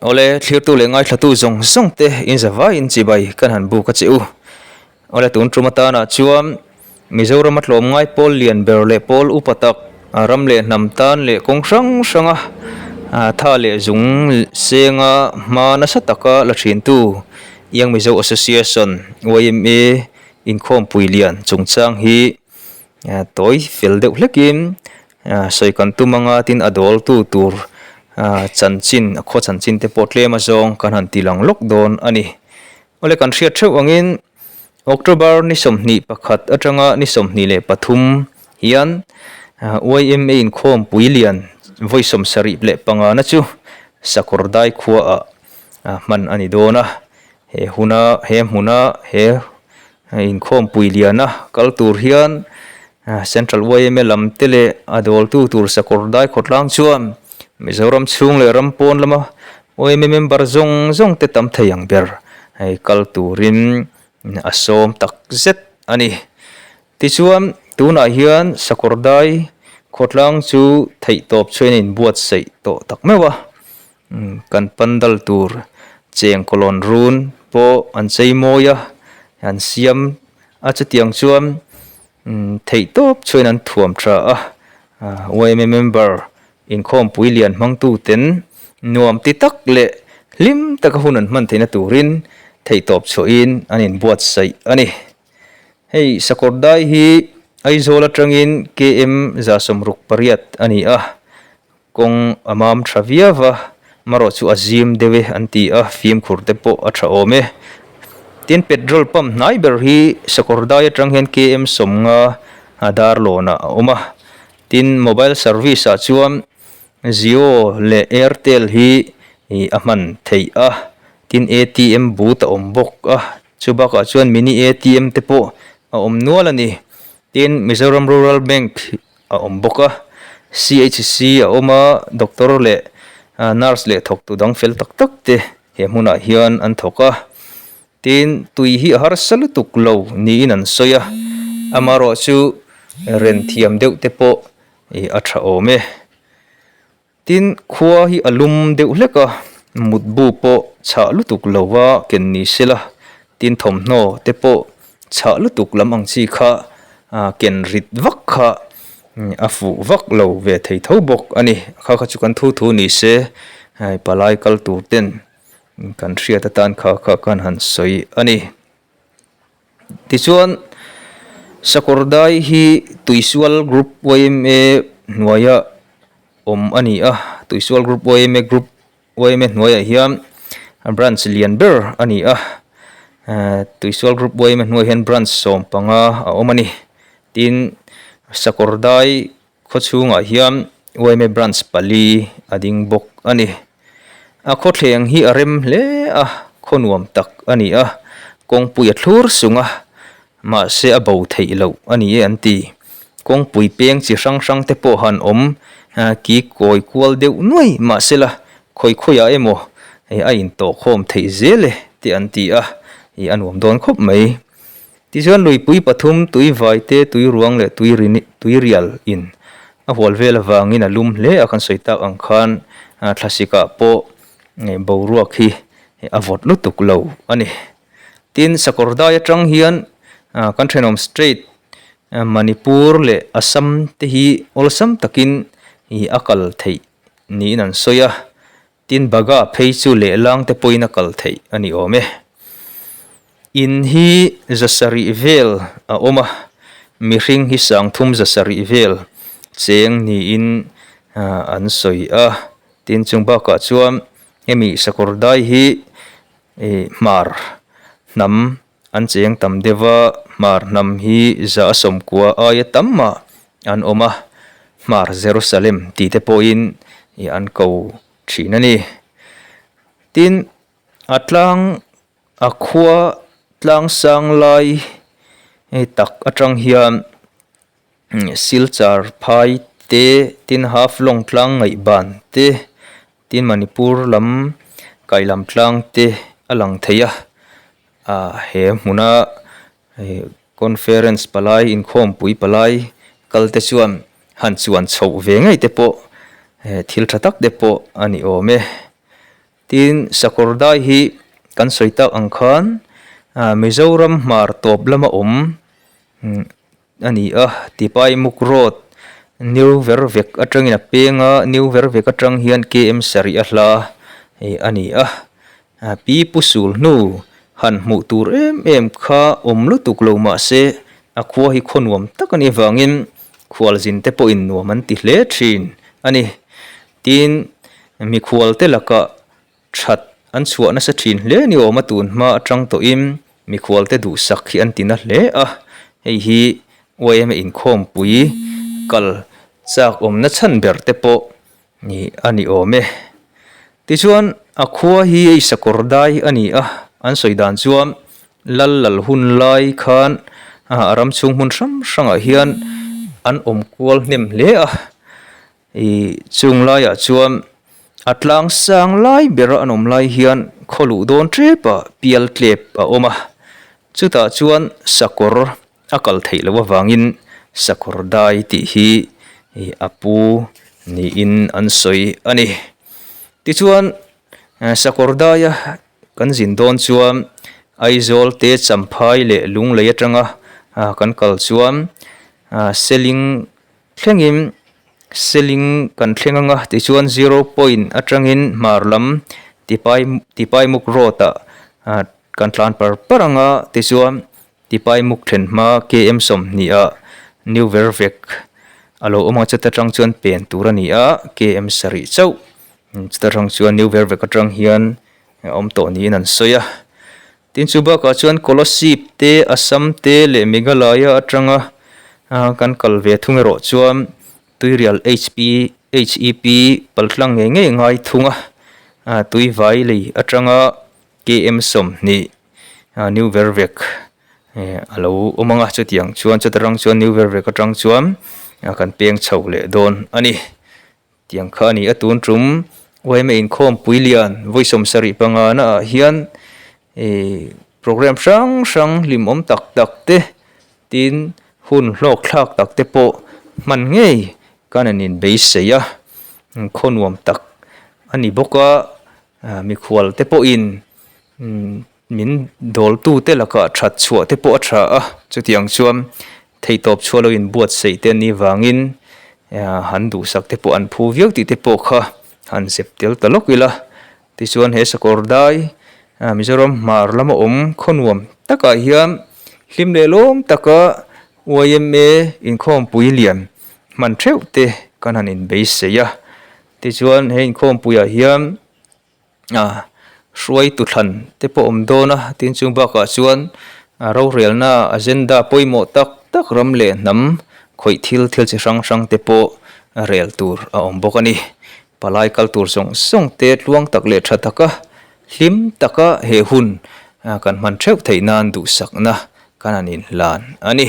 Awle, thlirtu leh ngaithlatu zawng zawng te in zavaiin chibai kan han buk a che u. Awle, tun tum atanah chuan Mizoram a tlawmngai pawl lian ber leh pawl upa tak, ram leh hnam tan leh kawng hrang hranga tha leh zung senga hma nasa taka la thintu Young Mizo Association, yma, inkhawmpui lian chungchang hi tawi fel deuh hlekin Sawi kan tum anga tin a dawltu tur chanchin a khaw chanchin te pawh tlem azawng kan han ti lang lawk dawn a ni. Awle kan hriat theuh angin October ni 21 atanga ni 23 hian yma inkhawmpui lian vawi 75 na chu Sakawrdai khuaah hman a ni dawn a. He huna he hmuna he Inkhawmpui liana kal tur hian Central yma lam te leh a dawltu tur sakawr dai khawtlang chuan Mizoram chhung leh ram pawn lama yma member zawng zawng te tam thei ang ber hei kal turin a sawm tak zet a ni. Tichuan tunah hian sakawr dai khawtlang chu theihtawp chhuain a inbuatsaih tawh tak meuh a. Kan pandal tur cheng kawlawn run pawh an chei mawi a, an siam a chutiang chuan theih tawp chuan an thuam tha a, yma member inkhawmpui lian hmangtu ten nuam ti tak leh hlim taka hun an hman theihna turin theih tawp chhuahin an inbuatsaih a ni. Hei sakawr dai hi Aizawl atangin KM 168 a ni a. Kawng a mam tha viau va, marawh chu a zim deuh e an ti a, fimkhur te pawh a tha awm e. Tin, petrol pump hnai ber hi sakawr dai atang hian KM 50 a dar lawnah a awm a. Tin, mobile service ah chuan Jio leh Airtel hi a hman theih a, tin ATM booth a awm bawk a, chu bakah chuan mini ATM te pawh a awm nual a ni. Tin, Mizoram Rural Bank a awm bawk a, CHC a awm a, doctor leh nurse leh thawktu dang fel tak tak te he hmunah hian an thawk a, tin tui hi a harsa lutuk lo niin an sawi a, amaherawh chu ren thiam deuh te pawh a tha awm e. Tin, khua hi a lum deuh hlek a, mutbu pawh chhah lutuk lo va ken ni se la, tin thawmhnaw te pawh chhah lutuk lam ang chi kha ken rit vak kha a fuh vak lo ve thei tho bawk a ni. Kha kha chu kan thu thu ni se, palai kal tur ten kan hriat atan kha kha kan han sawi a ni. Tichuan, Sakawrdai hi Tuisual Group yma hnuaia awm a ni a, Tuisual Group yma Group yma hnuaiah hian branch lian ber a ni a, Tuisual Group yma hnuaiah hian branch 15 a awm a ni. Tin, Sakawrdai khaw chhungah hian yma branch pali a ding bawk a ni. A khawthleng hi a rem hle a, khaw nuam tak a ni a, kawngpui a thlur sung a, mahse a bo theih loh a ni e an ti. Kawngpui peng chi hrang hrang te pawh han awm ki kawi kual deuh nuai mahsela khawi khawiah emaw a intawhkhawm theih zel e te an ti a, ih a nuam dawn khawp mai. Tichuan luipui pathum tui vai te, tui ruang leh tui ri tui rial in a hual vel avangin a lum hle a, kan sawi tak ang khan thlasikah pawh boruak hi a vawt lutuk lo a ni. Tin, sakawr dai atang hian kan thenawm state Manipur leh Assam te hi awlsam takin a kal theih niin an sawi a. Tin Bagha phei chu lehlang te pawhin a kal theih a ni awm e. In hi 700 vel a awm a, mihring hi 3000 700 vel cheng niin an sawi a. Tin chung bakah chuan hemi sakawr dai hi hmar hnam an cheng tam deuh a, hmar hnam hi 190 aia tam mah an awm a, hmar Jerusalem tih te pawhin an ko thin a ni. Tin, a tlang a khua tlang sang lai tak atang hian Silchar phai te, tin Haflong tlang ngaihban te, tin Manipur lam kailam tlang te a lang thei a, ah he hmuna conference palai inkhawmpui palai kal te chuan han chuan chhoh ve ngei te pawh thil tha tak te pawh a ni awm e. Tin, sakawr dai hi kan sawi tak ang khan Mizoram hmar tawp lama awm a ni a, Tipaimuk Road, New Vervek atangin a peng a, New Vervek atang hian KM sarih a hla a ni a. Pi Pu Sul hnu han hmuh tur em em kha awm lutuk lo mah se a khua hi khaw nuam tak a nih avangin khualzin te pawhin nuam an ti hle thin a ni. Tin, mikhual te lakah that an chhuah nasa thin hle ni awm a tun hma atang tawhin mikhual te duhsak hi an ti na hle a, hei hi yma inkhawmpui kal chak awmna chhan ber te pawh Nih a ni awm e. Tichuan, a khua hi hei sakawr dai a ni a, an sawi dan chuan lal lal hun lai khan a ram chhung hmun hrang hrangah hian an awm kual hnem hle a. Ih chung laiah chuan a tlang sang lai bera an awm lai hian khaw luh dawn tepah pial tlep a awm a, chutah chuan sakawr A kal theih loh avangin sakawr dai tih hi a pu niin an sawi a ni. Tichuan sakawr daia kan zin dawn chuan Aizawl te Champhai leh Lunglei atanga kan kal chuan Seling thlengin Seling kan thleng anga tichuan Zero Point atangin hmar lam Tipai Tipaimuk Road ah kan tlan par par anga tichuan Tipai muk then hma KM 20 ah New Vervek a lo awm a, chuta tang chuan pen tur a ni a, KM 7 chauh chuta tang chuan New Vervek atang hian a awm tawh niin an sawi a. Tin chu bakah chuan Kolasib te, Assam te leh Meghalaya atanga kan kal ve thung erawh chuan Tuirial HP HEP paltlang ngei ngei ngai thung a, Tuivai lei atanga KM 20 New Vervek a lo awm ang a, chutiang chuan chuta rang chuan New Vervek atang chuan kan peng chho leh dawn a ni. Tiang kha a ni a, tun tum yma inkhawmpui lian vawi 75 na ah hian ih program hrang hrang hlimawm tak tak te tin hun hlawk thlak tak te pawh hman ngei kan han inbeisei a, khaw nuam tak a ni bawk a. Mikhual te pawhin min dawltute lakah that chhuah te pawh a tha a, chutiang chuan theihtawp chhuah lo inbuatsaih te an nih vangin han duhsak te pawh an phu viau tih te pawh kha han zep tel ta lawk ila. Tichuan he sakawr dai Mizoram hmar lama awm khaw nuam takah hian hlim leh lawm taka yma inkhawmpui lian hman theuh te kan han inbeisei a. Tichuan he inkhawmpuiah hian ah hruaitu thlan te pawh awm dawn a, tin chung bakah chuan rorelna agenda pawimawh tak tak ram leh hnam khawih thil thil chi hrang hrang te pawh rel tur a awm bawk a ni. Palai kal tur zawng zawng te tluang tak leh tha taka hlim taka he hun kan hman theuh theih nan duhsakna kan han inhlan a ni.